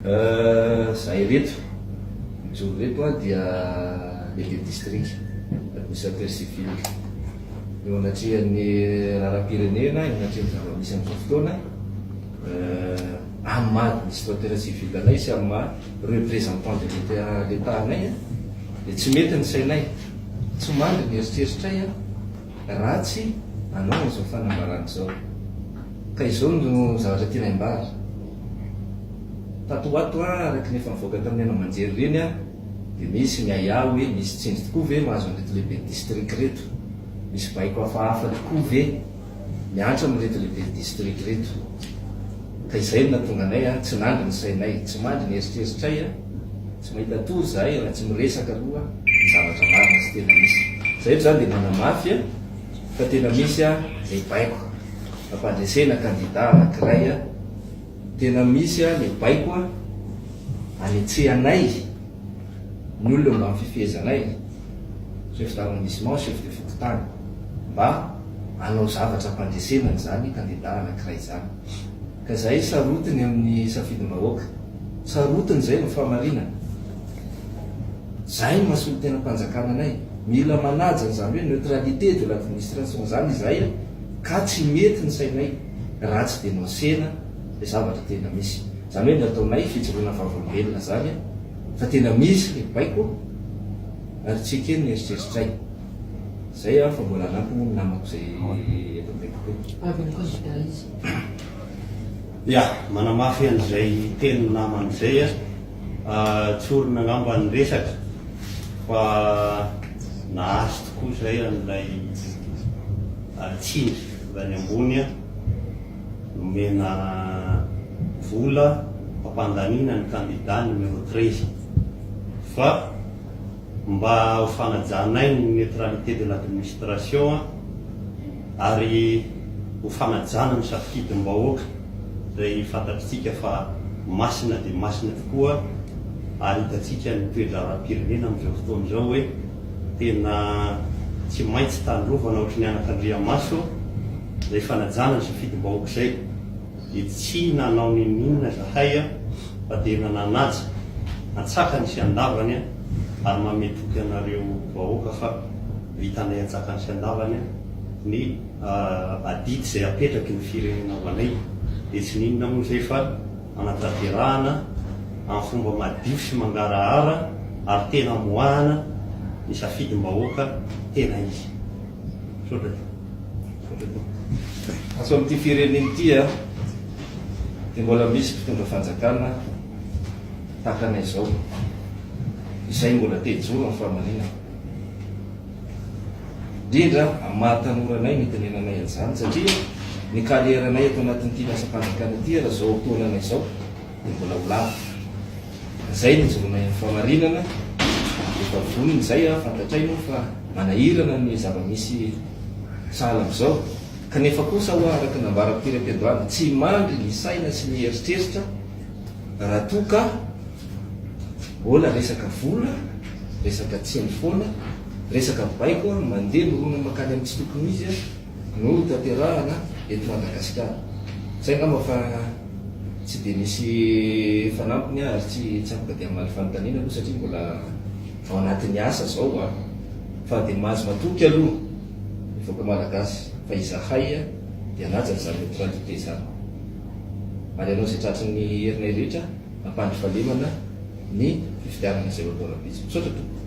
Izahay ireto mijoro ireto dia lehiben'ny distrika, administrateur civil. Eo anatrehan'ny raharaham-pirenena, eo anatrehan'ny zava-misy amin'izao fotoana, amin'ny maha administrateur civil anay sy amin'ny maha représentant de l'Etat anay dia tsy mety ny sainay, tsy mandry ny eritreritray raha tsy hanao an'izao fanambarana izao. Ka izao no zavatra tianay ambara. Tato ho ato, araka ny efa nivoaka tamin'ny haino aman-jery ireny, dia misy miahiahy hoe misy tsindry tokoa ve mahazo an'ireto lehiben'ny distrika ireto? Misy baiko hafahafa tokoa ve miantra amin'ireto lehiben'ny distrika ireto? Ka izay no nahatonga anay tsy nandry ny sainay, tsy mandry ny eritreritray, tsy mahita tory izahay raha tsy miresaka aloha ny zavatra marina sy tena misy. Izay eto izany dia manamafy fa tena misy ilay baiko fampandresena kandida anankiray. Tena misy a le baiko a anetsehanay ny olona eo ambany fifehezanay, chef d'arrondissement, chef de fokontany, mba hanao zavatra ampandresena an'izany kandida anankiray izany. Ka izay sarotiny amin'ny safidim-bahoaka. Sarotiny izay no fahamarinana. Izay no maha solontenam-panjakana anay. Mila manaja an'izany hoe neutralité de l'administration izany izahay ka tsy mety ny sainay. raha tsy dénoncer-na ilay zavatra tena misy. Izany hoe ny ataonay fijoroana vavolombelona izany fa tena misy ilay baiko ary tsy ekeny ny eritreritray. Izay aho fa mbola hanampy moa ny namako izay eto akaikiko eto. Avy ny candidat izy. Ya, manamafy an'izay tenin'ny namana izay aho. Tsorina angamba ny resaka fa nahazo tokoa izay an'ilay tsindry avy any ambony nomena vola hampandaniana ny kandida numéro 13 fa mba ho fanajanay ny neutralité de l'administration ary ho fanajana ny safidim-bahoaka izay fantatritsika fa masina dia masina tokoa ary hitantsika ny toe-draharaham-pirenena amin'izao fotoana izao hoe tena tsy maintsy tandrovana ohatry ny anakandriamaso izay fanajana ny safidim-bahoaka izay dia tsy nanao n'inon'inona izahay fa tena nanaja antsakany sy andavany ary manome toky anareo vahoaka fa vitanay antsakany sy andavany ny adidy izay apetraky ny firenena ho anay dia tsy n'inona moa izay fa anatanterahana amin'ny fomba madio sy mangarahara ary tena amoahana ny safidim-bahoaka tena izy. Misaotra tompoko. Ato amin'ity firenena ity dia mbola misy mpitondra fanjakana tahaka anay izao, izay mbola te hijoro amin'ny fahamarinana. Indrindra amin'ny maha tanora anay no itenenanay an'izany satria ny carrière-nay ato anatin'ity asam-panjakana ity raha izao taonanay izao dia mbola ho lava. Izay no ijoroanay amin'ny fahamarinana, efa vonona izay aho, fantatray moa fa manahirana ny zava-misy sahala amin'izao, kanefa kosa ho'a araka ny nambarako tery am-piandohana, tsy mandry ny saina sy ny eritreritra raha toa ka mbola resaka vola, resaka tsindry foana, resaka baiko mandeha mirona mankany amin'ny tsy tokony ho izy no tanterahana eto Madagasikara. Izay angamba fa. Tsy dia misy fanampiny aho ary tsy tsy afaka dia hamaly fanontaniana aloha satria mbola ao anatin'ny asa zao a! Fa dia mahazo matoky aloha ny vahoaka malagasy fa izahay dia hanaja an'izany neutralité izany ary hanao izay tratry ny herinay rehetra hampandry fahalemana ny fifidianana izay ho atao rahampitso. Misaotra tompoko.